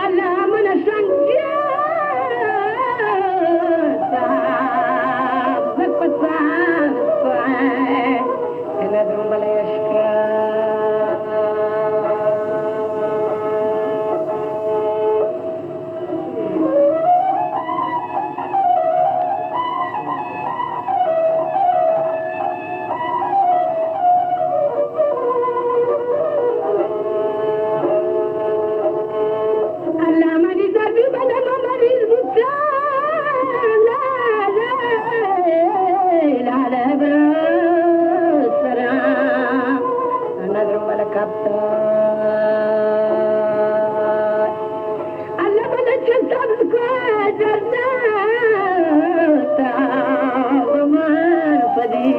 اللہ من سنجیتا، من پسند کنئے، تنا درمل اشکا۔ اللہ منی زردی بلے من مریض بوتاں، لا، لا، لا، لا، برو سرا، نظر ملک کپتا۔ اللہ بلے چہ سبز کو زرداتا، من پدی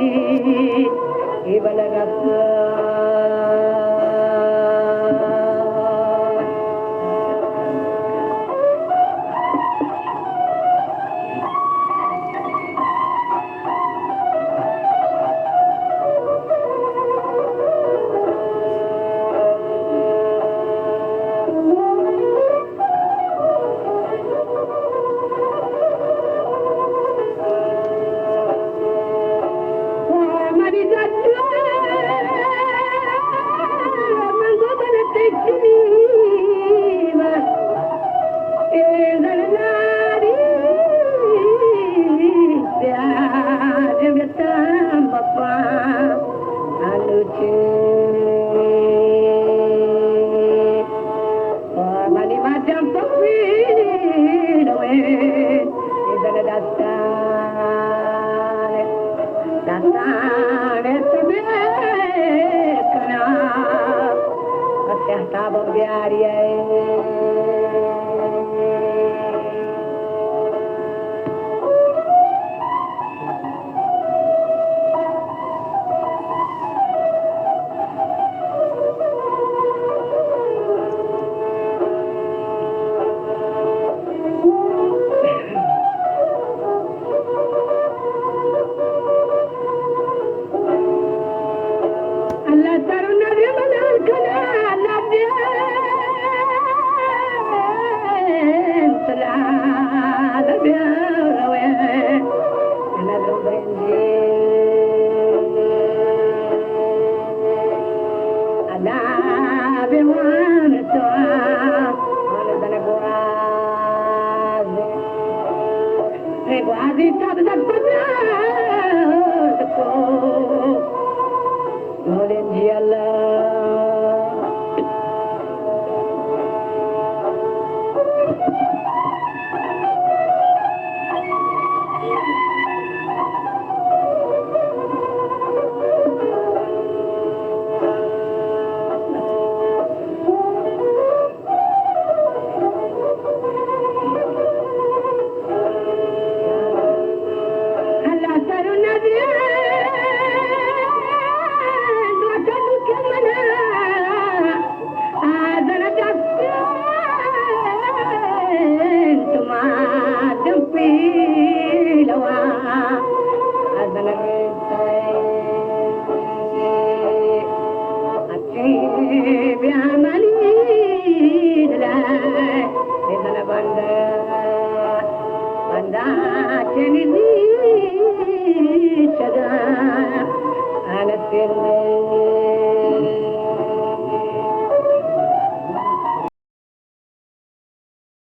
اے بلے رفتا۔ منی مردم پپیلویں، اے زن دستان، دستان تو بے کنا، بس احتاب بیاری ہے۔ اللہ سر نظر بلند کنا، اللہ دین سلام بیا روے، نظر بنجی۔ اللہ بیوان تو، آن زن گواز۔ اے گوازی سبزگ پدا کو، مولین جی اللہ۔